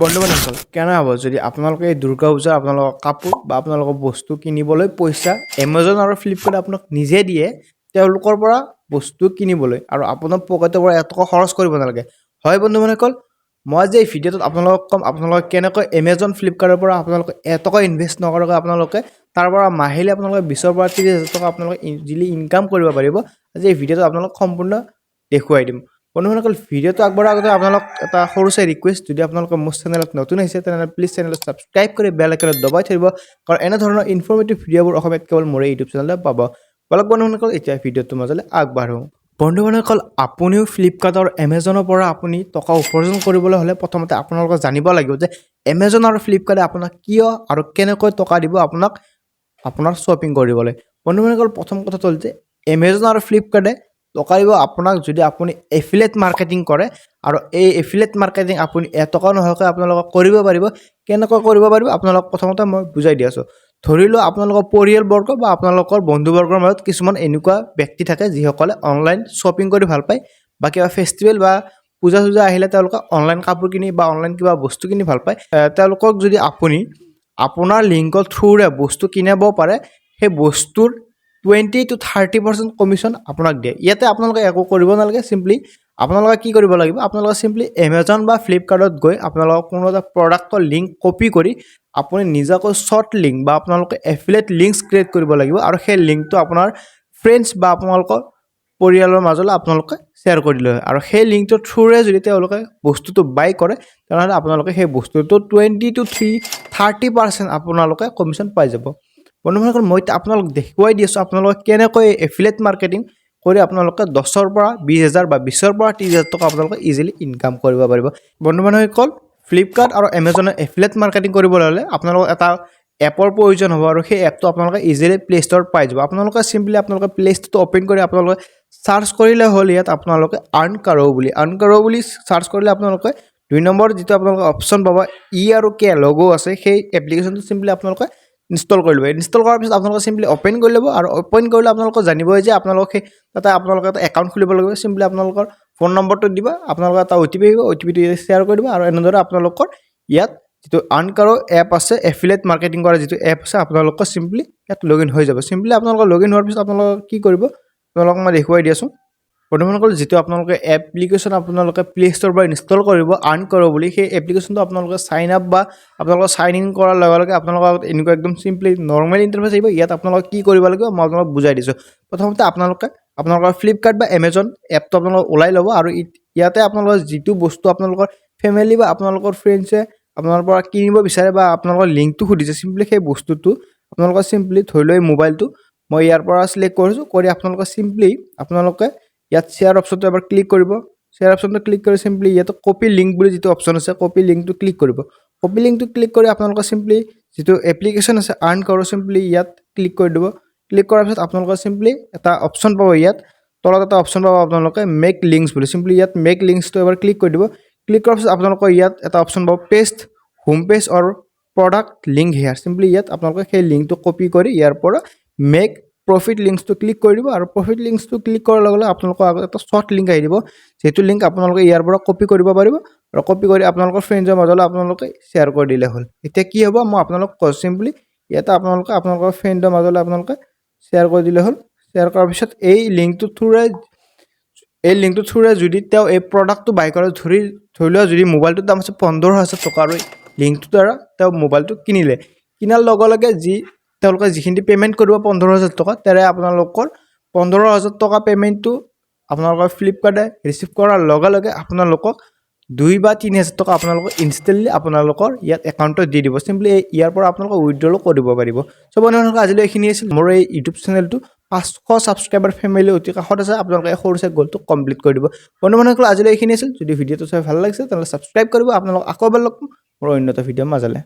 বন্ধু বান্ধৱীসকল, কেনে হ'ব যদি আপোনালোকে এই দুৰ্গা পূজাৰ আপোনালোকৰ কাপোৰ বা আপোনালোকৰ বস্তু কিনিবলৈ পইচা এমাজন আৰু ফ্লিপকাৰ্টে আপোনাক নিজে দিয়ে তেওঁলোকৰ পৰা বস্তু কিনিবলৈ আৰু আপোনাৰ পকেটৰ পৰা এটকা খৰচ কৰিব নালাগে? হয় বন্ধু বান্ধৱীসকল, মই আজি এই ভিডিঅ'টোত আপোনালোকক ক'ম আপোনালোকে কেনেকৈ এমেজন, ফ্লিপকাৰ্টৰ পৰা আপোনালোকে এটকা ইনভেষ্ট নকৰাকৈ আপোনালোকে তাৰ পৰা মাহিলী আপোনালোকে 20ৰ পৰা 30 হাজাৰ টকা আপোনালোকে ইজিলি ইনকাম কৰিব পাৰিব। আজি এই ভিডিঅ'টো আপোনালোক সম্পূৰ্ণ দেখুৱাই দিম। বন্ধুসকল, ভিডিঅ'টো আগবঢ়াৰ আগতে আপোনালোক এটা সৰু চাই ৰিকুৱেষ্ট, যদি আপোনালোকে মোৰ চেনেলত নতুন আহিছে, তেনেহ'লে প্লিজ চেনেলটো ছাবস্ক্ৰাইব কৰি বেল আইকনত দবাই থৈ দিব, কাৰণ এনেধৰণৰ ইনফৰ্মেটিভ ভিডিঅ'বোৰ অসমীয়াত কেৱল মোৰ এই ইউটিউব চেনেলত পাব। বলক বন্ধুসকল, এতিয়া ভিডিঅ'টোৰ মাজলৈ আগবাঢ়োঁ। বন্ধু বান্ধৱীসকল, আপুনিও ফ্লিপকাৰ্ট আৰু এমেজনৰ পৰা আপুনি টকা উপাৰ্জন কৰিবলৈ হ'লে প্ৰথমতে আপোনালোকে জানিব লাগিব যে এমেজন আৰু ফ্লিপকাৰ্টে আপোনাক কিয় আৰু কেনেকৈ টকা দিব আপোনাক আপোনাৰ শ্বপিং কৰিবলৈ। বন্ধু বান্ধৱীসকল, প্ৰথম কথাটো হ'ল যে এমেজন আৰু ফ্লিপকাৰ্টে টকা দিব আপোনাক যদি আপুনি এফিলেট মাৰ্কেটিং কৰে। আৰু এই এফিলেট মাৰ্কেটিং আপুনি এটকাও নোহোৱাকৈ আপোনালোকে কৰিব পাৰিব। কেনেকৈ কৰিব পাৰিব, আপোনালোক প্ৰথমতে মই বুজাই দি আছোঁ। ধৰি লওক, আপোনালোকৰ পৰিয়ালবৰ্গ বা আপোনালোকৰ বন্ধুবৰ্গৰ মাজত কিছুমান এনেকুৱা ব্যক্তি থাকে যিসকলে অনলাইন শ্বপিং কৰি ভাল পায় বা কিবা ফেষ্টিভেল বা পূজা চূজা আহিলে তেওঁলোকে অনলাইন কাপোৰ কিনি বা অনলাইন কিবা বস্তু কিনি ভাল পায়। তেওঁলোকক যদি আপুনি আপোনাৰ লিংকৰ থ্ৰুৰে বস্তু কিনিব পাৰে, সেই বস্তুৰ 20 to 30% commission আপোনাক দিয়ে। ইয়াতে আপোনালোকে একো কৰিব নালাগে। চিম্পলি আপোনালোকে কি কৰিব লাগিব? আপোনালোকে চিম্পলি এমেজন বা ফ্লিপকাৰ্টত গৈ আপোনালোকৰ কোনো এটা প্ৰডাক্টৰ লিংক কপি কৰি আপুনি নিজাকৈ শ্বৰ্ট লিংক বা আপোনালোকে এফিলেট লিংকছ ক্ৰিয়েট কৰিব লাগিব আৰু সেই লিংকটো আপোনাৰ ফ্ৰেণ্ডছ বা আপোনালোকৰ পৰিয়ালৰ মাজলৈ আপোনালোকে শ্বেয়াৰ কৰি দিলে হয়। আৰু সেই লিংকটোৰ থ্ৰুৰে যদি তেওঁলোকে বস্তুটো বাই কৰে, তেনেহ'লে আপোনালোকে সেই বস্তুটো 20 to 30% আপোনালোকে কমিশ্যন পাই যাব। বন্ধুসকল, মই এতিয়া আপোনালোক দেখুৱাই দি আছোঁ আপোনালোকে কেনেকৈ এফিলেট মাৰ্কেটিং কৰি আপোনালোকে 10ৰ পৰা 20 হাজাৰ বা 20ৰ পৰা 30 হাজাৰ টকা আপোনালোকে ইজিলি ইনকাম কৰিব পাৰিব। বন্ধু বান্ধৱীসকল, ফ্লিপকাৰ্ট আৰু এমেজনৰ এফিলেট মাৰ্কেটিং কৰিবলৈ হ'লে আপোনালোকক এটা এপৰ প্ৰয়োজন হ'ব আৰু সেই এপটো আপোনালোকে ইজিলি প্লে ষ্ট'ৰত পাই যাব। আপোনালোকে চিম্পলি আপোনালোকে প্লে ষ্ট'ৰটো অ'পেন কৰি আপোনালোকে চাৰ্চ কৰিলে হ'ল ইয়াত আপোনালোকে আৰ্ণ কাৰো বুলি। আৰ্ণ কাৰো বুলি চাৰ্চ কৰিলে আপোনালোকে 2 নম্বৰ যিটো আপোনালোকে অপশ্যন পাব, ই আৰু কে লগো আছে, সেই এপ্লিকেশ্যনটো চিম্পলি আপোনালোকে ইনষ্টল কৰি ল'ব। ইনষ্টল কৰাৰ পিছত আপোনালোকে চিম্পলি অ'পেন কৰি ল'ব আৰু অ'পেন কৰিলে আপোনালোকে জানিবই যে আপোনালোক সেই তাতে আপোনালোকে এটা একাউণ্ট খুলিব লাগিব। চিম্পলি আপোনালোকৰ ফোন নম্বৰটো দিব, আপোনালোকৰ এটা অ' টি পি আহিব, অ' টি পিটো শ্বেয়াৰ কৰি দিব আৰু এনেদৰে আপোনালোকৰ ইয়াত যিটো আৰ্ণ কাৰো এপ আছে, এফিলেট মাৰ্কেটিং কৰা যিটো এপ আছে, আপোনালোকৰ চিম্পলি ইয়াত লগ ইন হৈ যাব। চিম্পলি আপোনালোকৰ লগ ইন হোৱাৰ পিছত আপোনালোকে কি কৰিব, আপোনালোকক মই দেখুৱাই দি আছোঁ। বন্ধুসকল, যিটো আপোনালোকে এপ্লিকেশ্যন আপোনালোকে প্লে ষ্ট'ৰ পৰা ইনষ্টল কৰিব আৰ্ণ কাৰো বুলি, সেই এপ্লিকেশ্যনটো আপোনালোকে চাইন আপ বা আপোনালোকে চাইন ইন কৰাৰ লগে লগে আপোনালোকৰ আগত এনেকুৱা একদম চিম্পলি নৰ্মেল ইণ্টাৰফেচ আহিব। ইয়াত আপোনালোকে কি কৰিব লাগিব, মই আপোনালোকক বুজাই দিছোঁ। প্ৰথমতে আপোনালোকে আপোনালোকৰ ফ্লিপকাৰ্ট বা এমেজন এপটো আপোনালোকে ওলাই ল'ব আৰু ইয়াতে আপোনালোকৰ যিটো বস্তু আপোনালোকৰ ফেমিলি বা আপোনালোকৰ ফ্ৰেণ্ডছে আপোনালোকৰ পৰা কিনিব বিচাৰে বা আপোনালোকৰ লিংকটো সুধিছে, চিম্পলি সেই বস্তুটো আপোনালোকে চিম্পলি ধৰি লৈ মোবাইলটো মই ইয়াৰ পৰা চিলেক্ট কৰিছোঁ, কৰি আপোনালোকে চিম্পলি আপোনালোকে ইয়াত শ্বেয়াৰ অপশ্যনটো এবাৰ ক্লিক কৰিব। শ্বেয়াৰ অপশ্যনটো ক্লিক কৰি চিম্পলি ইয়াতে কপি লিংক বুলি যিটো অপশ্যন আছে, কপি লিংকটো ক্লিক কৰিব। কপি লিংকটো ক্লিক কৰি আপোনালোকে চিম্পলি যিটো এপ্লিকেশ্যন আছে আৰ্ণ কৰোঁ, চিম্পলি ইয়াত ক্লিক কৰি দিব। ক্লিক কৰাৰ পিছত আপোনালোকে চিম্পলি এটা অপশ্যন পাব, ইয়াত তলত এটা অপশ্যন পাব আপোনালোকে মেক লিংকছ বুলি। চিম্পলি ইয়াত মেক লিংকছটো এবাৰ ক্লিক কৰি দিব। ক্লিক কৰাৰ পিছত আপোনালোকৰ ইয়াত এটা অপশ্যন পাব, "Paste home page or product link here"। Simply ইয়াত আপোনালোকে সেই লিংকটো কপি কৰি ইয়াৰ পৰা মেক প্ৰফিট লিংকছটো ক্লিক কৰি দিব আৰু প্ৰফিট লিংকছটো ক্লিক কৰাৰ লগে লগে আপোনালোকৰ আগত এটা শ্বৰ্ট লিংক আহি দিব, যিটো লিংক আপোনালোকে ইয়াৰ পৰা কপি কৰিব পাৰিব আৰু কপি কৰি আপোনালোকৰ ফ্ৰেণ্ডছৰ মাজলৈ আপোনালোকে শ্বেয়াৰ কৰি দিলে হ'ল। এতিয়া কি হ'ব, মই আপোনালোক কওঁ। চিম্পলি ইয়াতে আপোনালোকে আপোনালোকৰ ফ্ৰেণ্ডৰ মাজলৈ আপোনালোকে শ্বেয়াৰ কৰি দিলে হ'ল। শ্বেয়াৰ কৰাৰ পিছত এই লিংকটোৰ থ্ৰুৰে যদি তেওঁ এই প্ৰডাক্টটো বাই কৰে, ধৰি ধৰি লোৱা যদি মোবাইলটোৰ দাম আছে 15,000 টকা আৰু লিংকটোৰ দ্বাৰা তেওঁ মোবাইলটো কিনিলে, কিনাৰ লগে লগে যি তেওঁলোকে যিখিনি পে'মেণ্ট কৰিব 15,000 টকা, তাৰে আপোনালোকৰ 15,000 টকা পে'মেণ্টটো আপোনালোকৰ ফ্লিপকাৰ্টে ৰিচিভ কৰাৰ লগে লগে আপোনালোকক 2 বা 3 হাজাৰ টকা আপোনালোকক ইনষ্টেণ্টলি আপোনালোকৰ ইয়াত একাউণ্টত দি দিব। চিম্পলি ইয়াৰ পৰা আপোনালোকে উইড্ৰলো কৰিব পাৰিব। চ' বন্ধুসকল, আজিলৈ এইখিনি আছিল। মোৰ এই ইউটিউব চেনেলটো 500 ছাবস্ক্ৰাইবাৰ ফেমিলি অতি কাষত আছে। আপোনালোকে এই সৰু চাই গ'লটো কমপ্লিট কৰি দিব। বন্ধু বান্ধৱীসকল, আজিলৈ এইখিনি আছিল। যদি ভিডিঅ'টো চাই ভাল লাগিছে, তেনেহ'লে ছাবস্ক্ৰাইব কৰিব। আপোনালোক আকৌ এবাৰ লগ পাম মোৰ অন্য এটা ভিডিঅ'ৰ মাজলৈ।